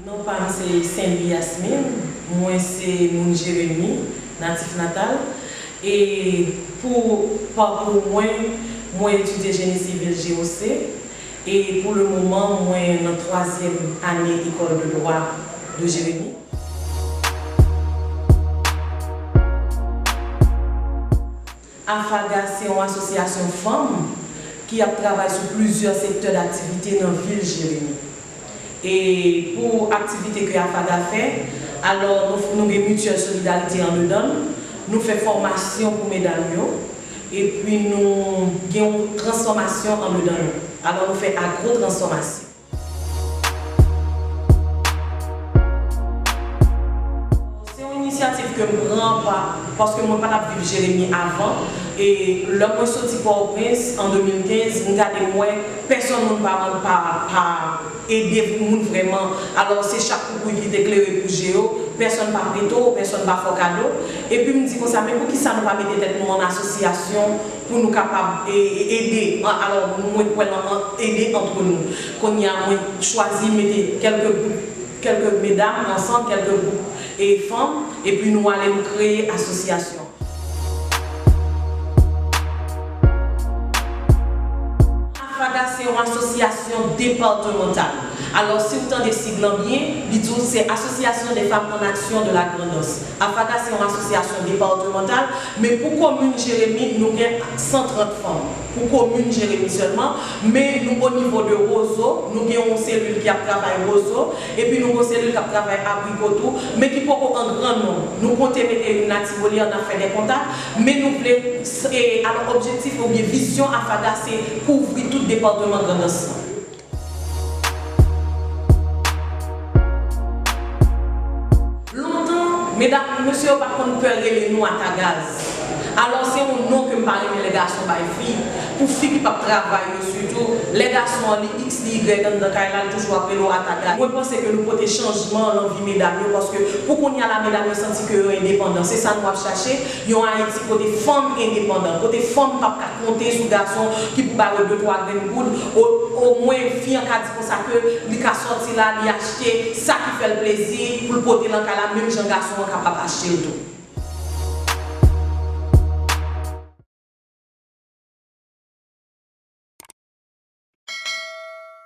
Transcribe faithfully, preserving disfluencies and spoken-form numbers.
Non pa m se Saint-Louis Yasmine, mwen se moun Jeremi, natif natal. E pou pakou mwen, mwen etidye jeni sivil G O C. E pou le moman, mwen nan twazyèm ane ekòl de dwa de Jeremi. AFAGA se yon asosyasyon fanm ki ap travay sou plizyè sektè daktivite nan vil Jeremi. E pou aktivite ke AFAGA fè, alò nou, nou gen Mutuelle Solidarité andedan l, nou fè fòmasyon pou medam yo, epi nou gen yon transfòmasyon andedan nou. Alò nou fè agwo transfòmasyon. Se yon inisyativ ke m pran pa, paske mwen pa t ap viv Jeremi avan. E lè mwen soti Pòtoprens an de mil kenz, m gade m wè pèsonn moun pa, pa, pa ede moun vrèman. Alò, se chat koukouy ki te klere pou je yo. Pèsonn pa prete w, pèsonn pa fè w kado. Epi m di konsa, men poukisa nou pa mete tèt nou an asosyasyon pou nou kapab e, e, ede? An, alò, mwen kwè nan an, ede antre nou. Kounye a, mwen chwazi mete kèlke gwoup, kèlke medam ansanm, kèlke gwoup e fanm, epi nou ale nou kreye asosyasyon. AFAGA se yon asosyasyon depatmantal. Alò, si w tande sig lan byen, li di w se Association des Femmes en Action de la Grand'Anse. AFAGA se yon asosyasyon depatmantal, men pou komin Jeremi, nou gen san trant fanm. Pou komin Jeremi sèlman, men nou o nivo de Wozo, nou gen yon selil ki ap travay Wozo, epi nou gen yon selil k ap travay Abriko tou, men ki poko an gran nonb. Nou konte mete youn Latibonit, n ap fè de kontak, men nou vle, e, alò, objektif oubyen vizyon AFAGA se kouvri tout depatman Grandans lan. Lontan, medam, mesye yo pa t konn pè rele nou atagaz. Alò, se yon non ke m pa renmen lè gason bay fi, pou fi ki p ap travay yo sitou. Lè gason an li X, li Y anndan kay la, l toujou ap rele w atagaz. Mwen panse ke nou pote chanjman lan vi medam yo, paske pou kounye a la, medam yo santi ke yo endepandan. Se sa nou ap chache, yon Ayiti kote fanm endepandan, kote fanm p ap ka konte sou gason ki pou ba yo de twa grenn goud, o, omwen fi an ka di konsa ke li ka sòti la, li achte sa ki fè l plezi, pou l pote lan kay la, menm jan gason an kapab achte l tou.